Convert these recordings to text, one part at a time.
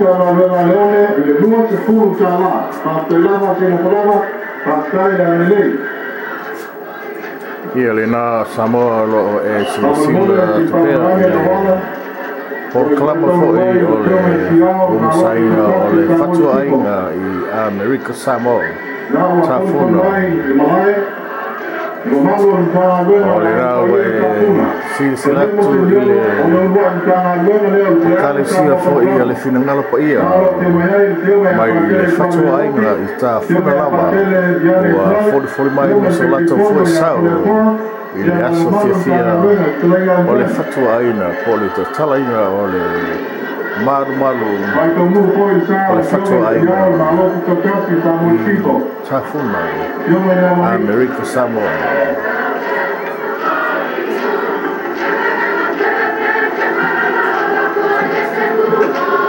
Matagaluega a Leone i le $20. Faafetai lava Seinofalava, faafetai le agalelei. Ia lena Samoa o loo e silasila atu pea i le polokalama foi o le umusaina o le fatuaiga i Amerika Samoa Tafuna. O lena ua e silasila atu i le Ekalesia foi a le Finagalo Paia mai le fatuaiga i Tafuna lava ua folifoli mai ma so latou foi sao i le aso fiafia o le fatuaiga po o le tatalaina o le malumalu o le fatuaiga i Tafuna, Amerika Samoa.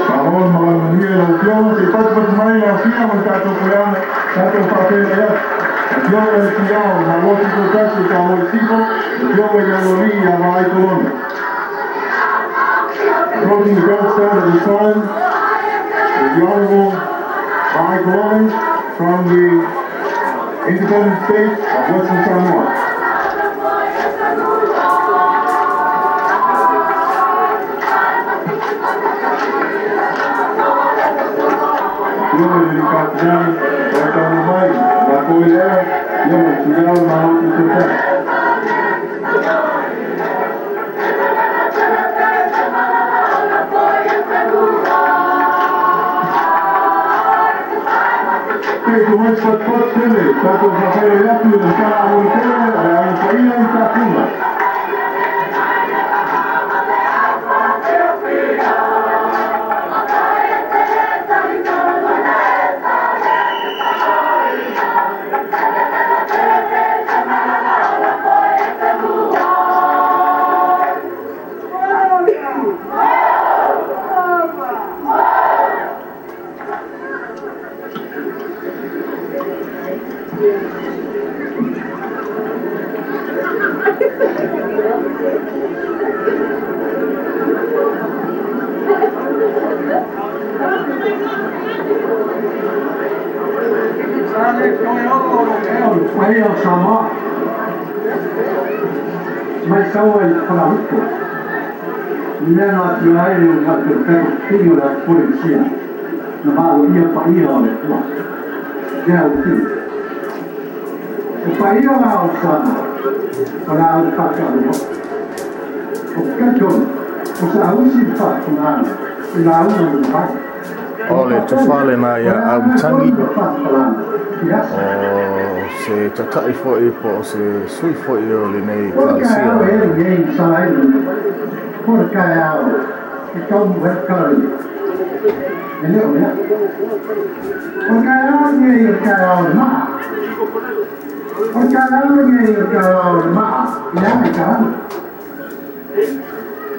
Malo le malaga lau Afioga, se i patupatu mai le afia ma le tatou foeaga, tatou faafeiloai atu. Afioga i le Tuiao, Malo Tutoatasi o Samoa i Sisifo, Afioga i le Aloalii ia Vaai Kolone. Approaching the grandstand at this time is the Honorable Vaai Kolone from the Independent State of Western Samoa. Afioga i le Katinai, o taunuu mai, latou i lea, Afioga i le Tuiao Malo Tutoatasi. Se tu mai patupatu tele, tatou faafeiloai atu i le tala amolitele o le Aiga Paia i Tafuna. Paia o Samoa mai saua i Falealupo mea na afio ai le ulugalefefego o le Polenisia na valoia paia o le Atua lea ua tino. O paia la o Samoa o le a ou faatauloa. O talitonu o saausi le faafofogaaga i lauga ua mavae. O le tofa lena ia Aumatagi, o se tata'i foi po o se sui foi o lenei O le taeao e Ekalesia. Lenei sa ai o le taeao e tau e e le o lea. O le taeao lenei o le taeao o le maa. O le taeao lenei o le taeao o le maa i le aga i kalana.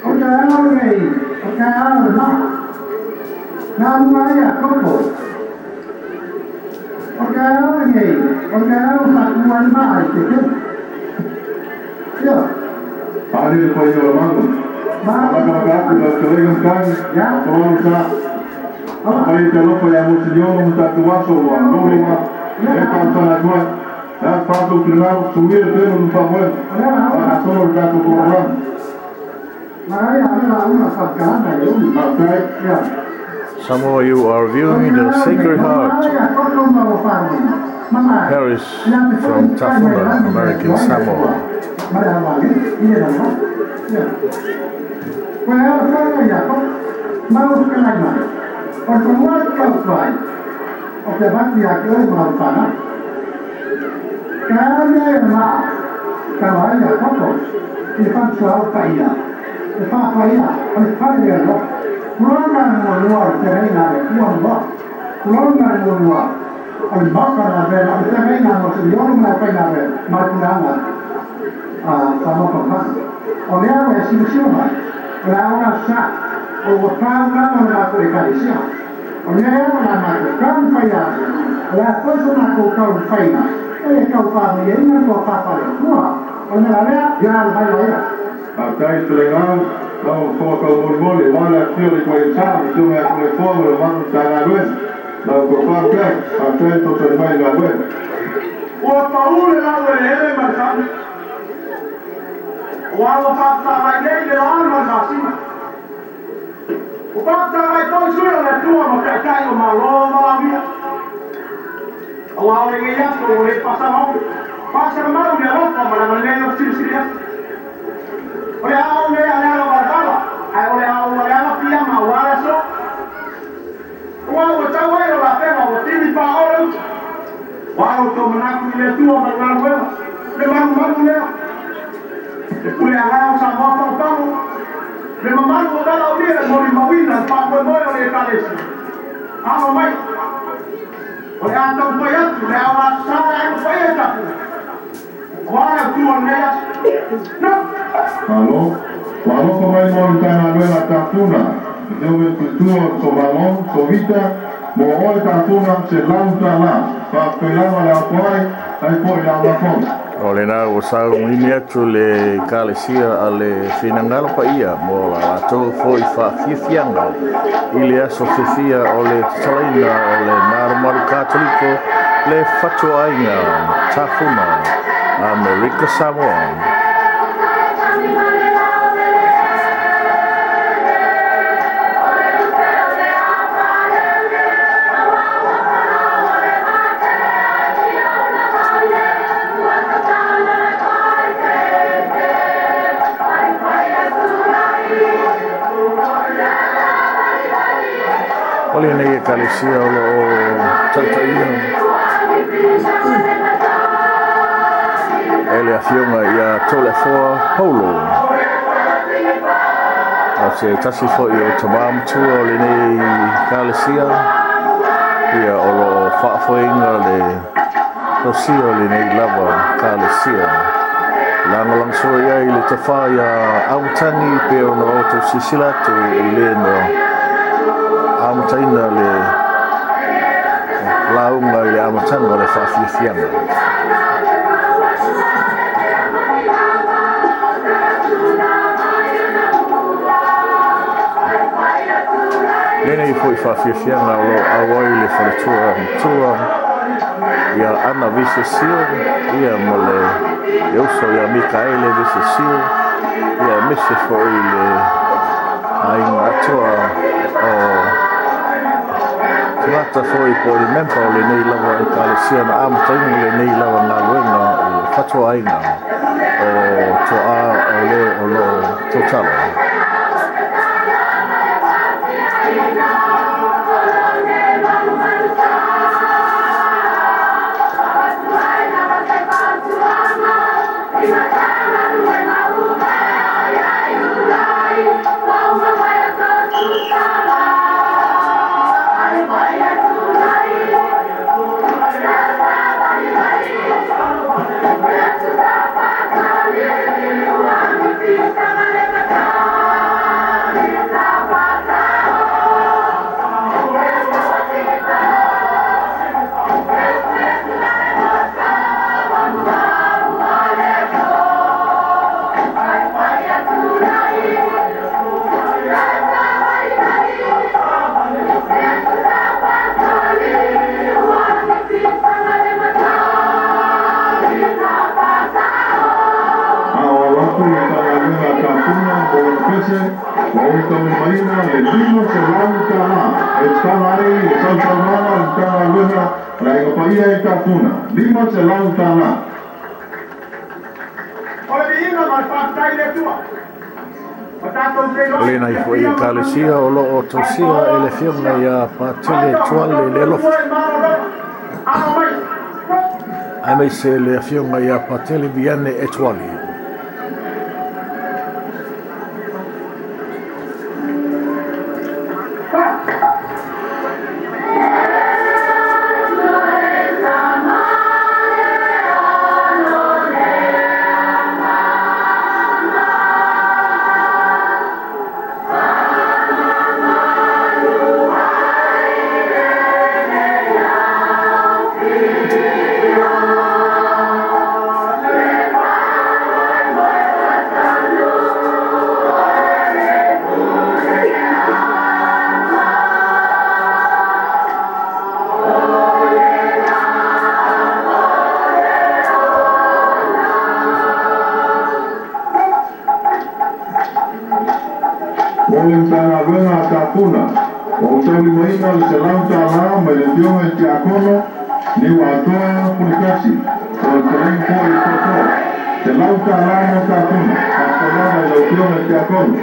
O le taeao lenei o le taeao o le maa. Na alua ai a koko. O le taeao lenei o le taeao faatu ai maa i te Ia. Ale le paia o le malu. Ma. Malakalaka atu lau fetalaiga Matagi, Ia. Tolalo sa. Afai e te alofa ia Monsignor ma tatou aso ua lologa, e talosaga atu ai. Le a fatou finagalo, suia le tele o le faamoega. O lea la Faagasolo le tatou polokalame. Maraia ale la una faakalana i le umi. Faafetai. Ia. Samoa, you are viewing the Sacred Heart Parish from Tafuna, American Samoa. O le maka na vena, o le feagaiga mo se liona ma le aufaigaluega ma le puleaga a Samoa Papana. O lea ua e silasila mai, o le aoga sa, o ua paulama le matou Ekalesia. O lea ua la matou taumafai atu, o le a foi so matou taumafaiga, e le tau faamanuiaina le toafā faale-Atua. O le mea la lea, ia alu mai laia. Faafetai fetalaiga. Lau ko ka mo mo le wala fio le ko sa le me ko le fo le ma ta la lue. Lau ko fa ka fa te to te mai la lue. Ua paule la le ele ma sa. Ua lo fa ta mai le le la ma sa si. O pa ta mai to su le tua ma kai kai o ma lo ma la via. Ua le ngi ya so le pasa ma. Pasa ma le lo ma la le lo si si ya. O le au le ale ala barala. Ai o le au le ala pia ma wala so. Ua o tau ai o la pema o tini pa ora. Ua o to manaku le tua ma la nueva. Le malu malu lea. Le pule a o sa mo pa pa. Le mamalu o dala o le mori mawina pa mo mo le kalesi. Alo mai. O le ata o pai atu le au a sa ai o pai atu. Ua o tua nea. No. Alo, alo ko mai mo tana luena tafuna. Deu me tua ko malon ko vita mo oi tafuna se lauta la. Pa pelava la koi ai po la la fon. O lena o sa uni atu le kalesia a le finangalo pa ia mo la latou foi faafiafiaga i le aso fiafia o le tatalaina o le marumaru katoliko le fatuaiga tafuna Amerika Samoa. O lenei ekalesia o loo taitaia e le afioga ia Toleafoa Paulo. O se tasi fo'i o tamā matua o lenei ekalesia ia o loo faafoeina le tausia o lenei lava ekalesia. Lagolagosoa iai le tafā ia amatagi pe ona outou silasila atu i lena amataina le lauga i le amataga o le faafiafiaga. Lenei foi faafiafiaga o loo auai le faletua matua ia Ana Visesio ia ma le uso ia Mikaele Visesio ia mese foi le aiga atoa o tagata foi po o le mempa o lenei lava ekalesia na amataina lenei lava galuega i le fatuaiga o toā o le o loo tautalo. Lena i foi ekalesia o loo tausia e le afioga ia Patele Tuale le alofa aemaise le afioga ia Patele Viane Etuali. Tafuna. O taulimaina le $100 mai le afioga i le Tiakono Niuatoa Puletasi o le fetalaiga foi i le Tootoo. $100 mo Tafuna. Faafetai lava i lau afioga i le Tiakono.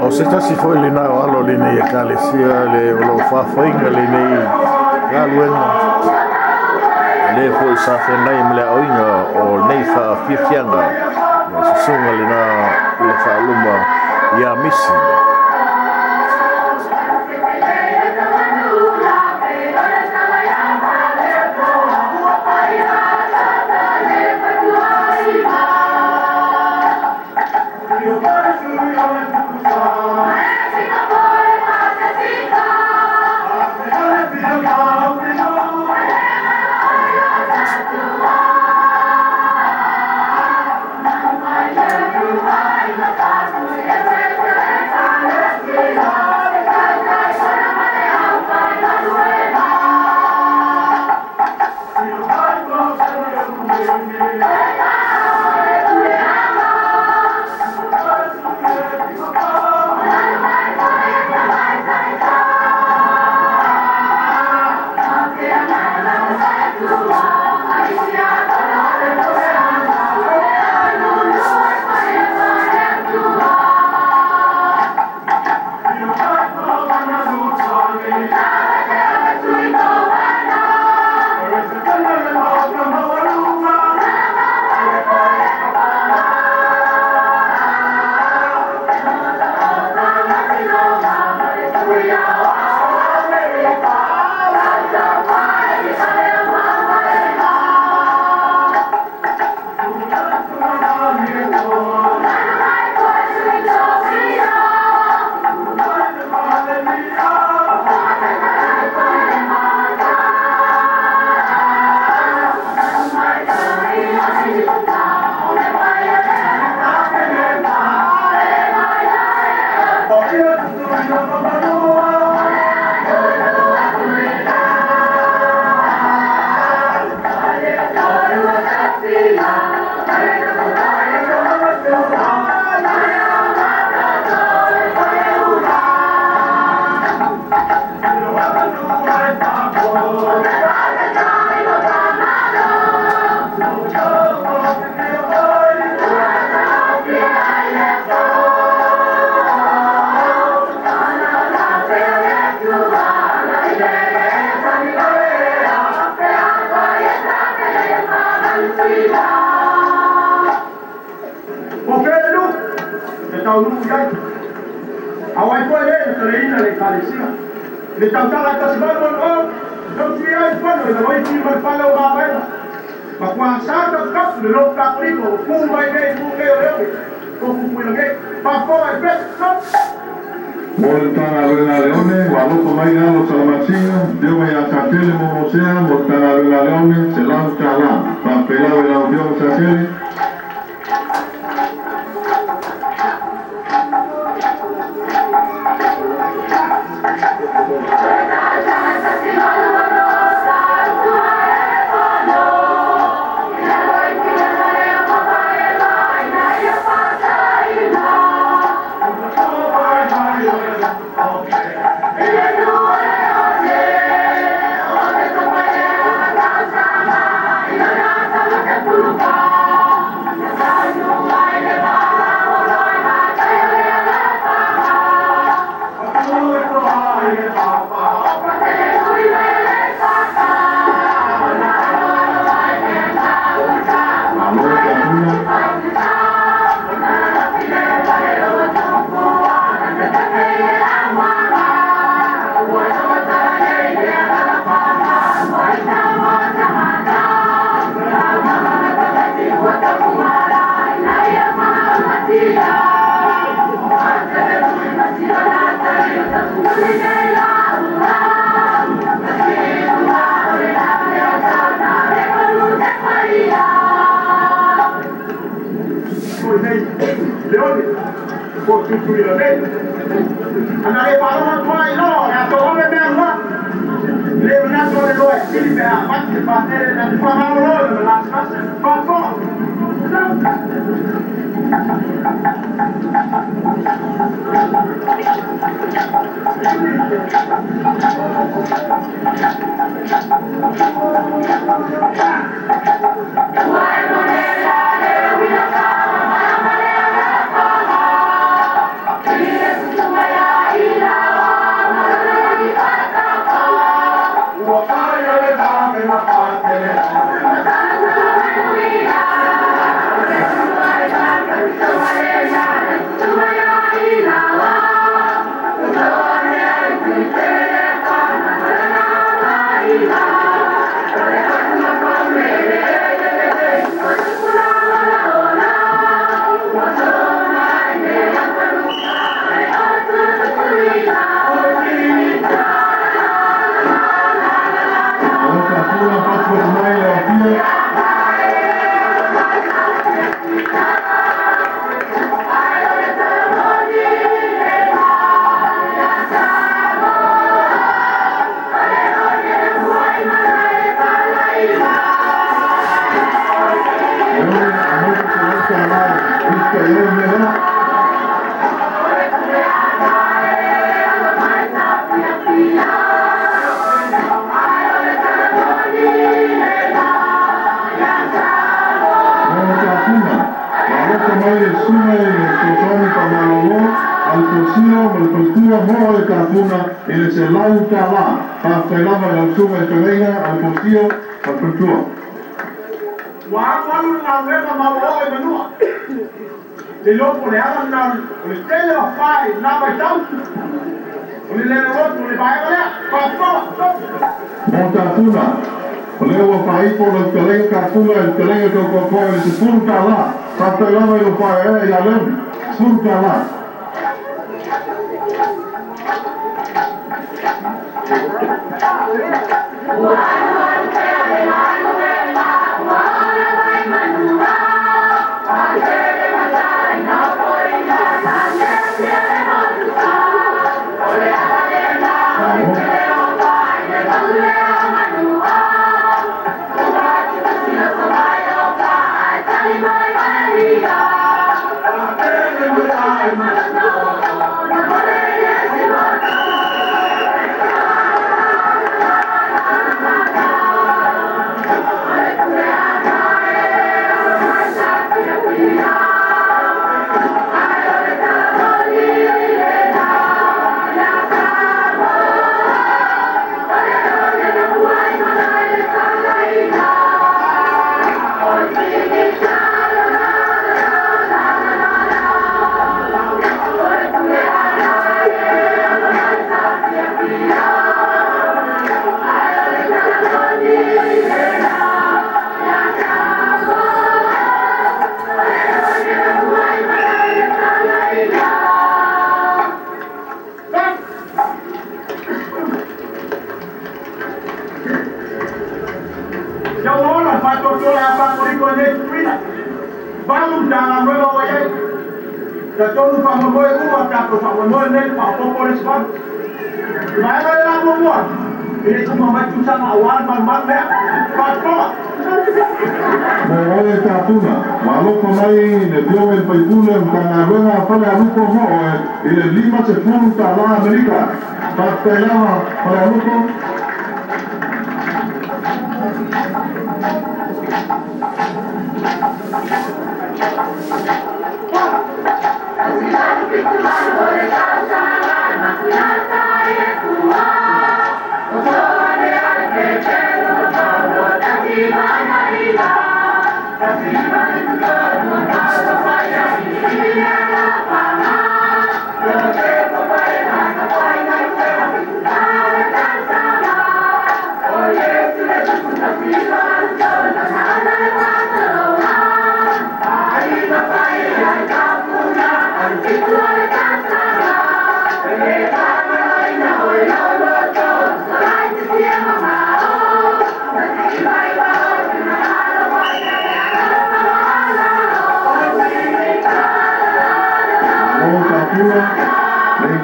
O se tasi foi lena o alo lenei ekalesia le o loo faafoiga lenei galuega le foi sa feagai ma le aoiga o lenei faafiafiaga le susuga lena i le faaluma ia Misi. Thank you.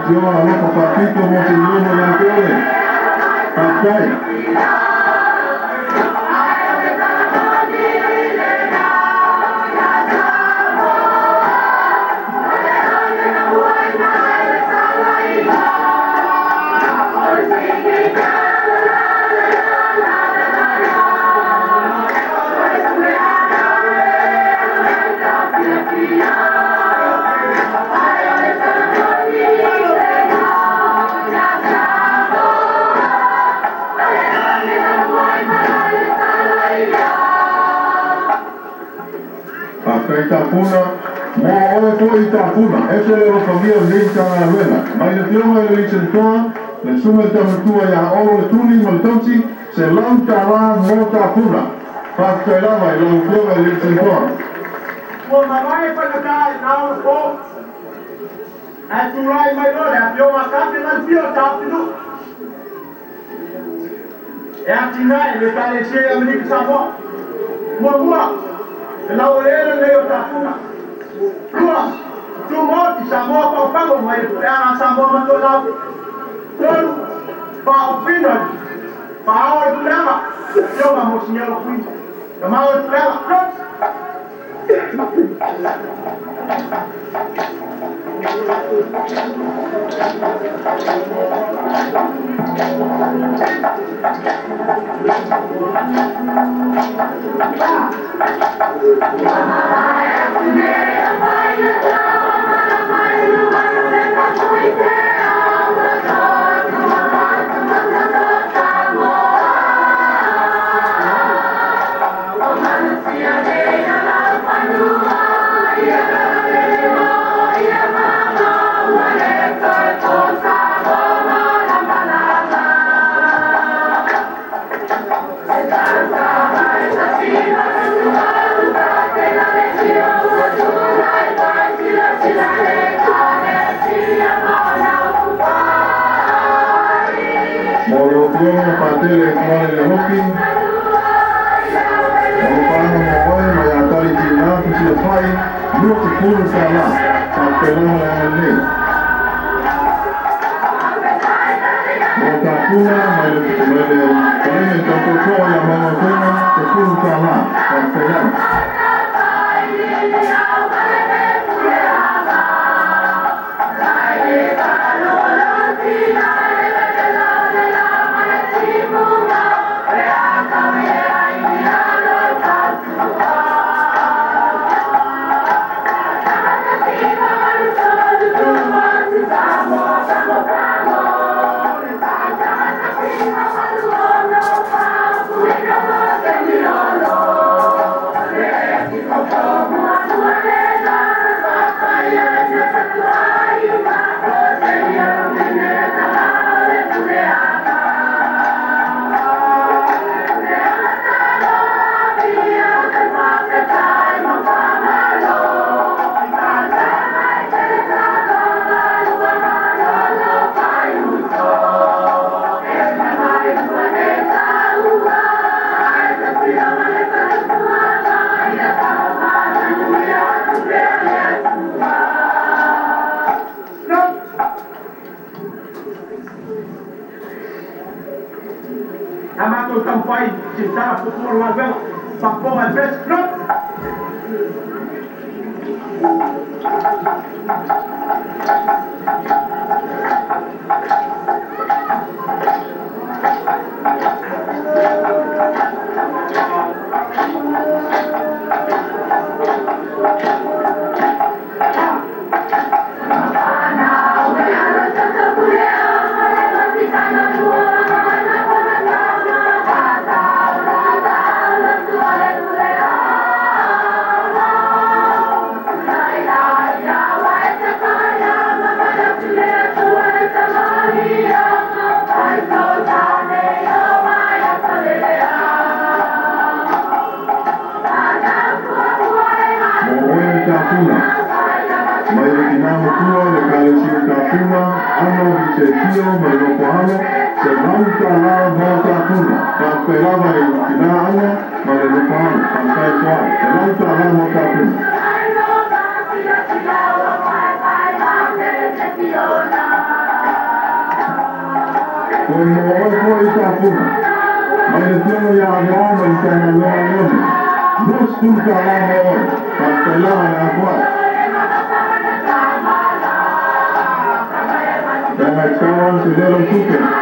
Afioga Alofa Faapito mo se iono ia te oe. Faafetai. Tafuna, mo oe foi tafuna, ese le rofamia o nei tagaluega. Mai le fioga i le Lisentoa, le suga le tamatua ia Olo le Tuli ma le Tausi, se lau tālā mo tafuna. Faafetai lava i lau afioga i le Lisentoa. Ua mamae fagata i na o le po. Ae tulai mai loa le afioga Kape na le fia o Taofinuu. E atinae le Ekalesia i Amerika Samoa. Muamua, le laueleele lenei o Tafuna. Lua, tumoti Samoa paopago mai le pueaga a Samoa ma toelau. Tolu, faaupino faaao le puleaga, afioga Monsignor Lofuina. Tamao le puleaga. Mo le afioga Patele Tuale le Lofi, o lo paanga mo oe ma ia tali tina fesilafai, $20. Faafetai lava le agalelei. Mo tafuna mai le Kalena i Tautotoa ia Mauga $10. Faafetai lava. Na matou taumafai se tala fuafua o le galuega. Faafofoga le pese. Mo oe tafuna. Mai le tina matua le Ekalesia o Tafuna, Ana Visetio ma le Nofoalo, se lau tālā mo tafuna. Faafetai lava i tina Ana ma le Nofoalo. Faafetai toa. Se lau tālā mo tafuna. Mo oe foi tafuna. Mai le fioga ia Aveao ma le Matagaluega a Leone. $20 mo oe. Faafetai lava le afoai. Feagai tatau se lelo tupe.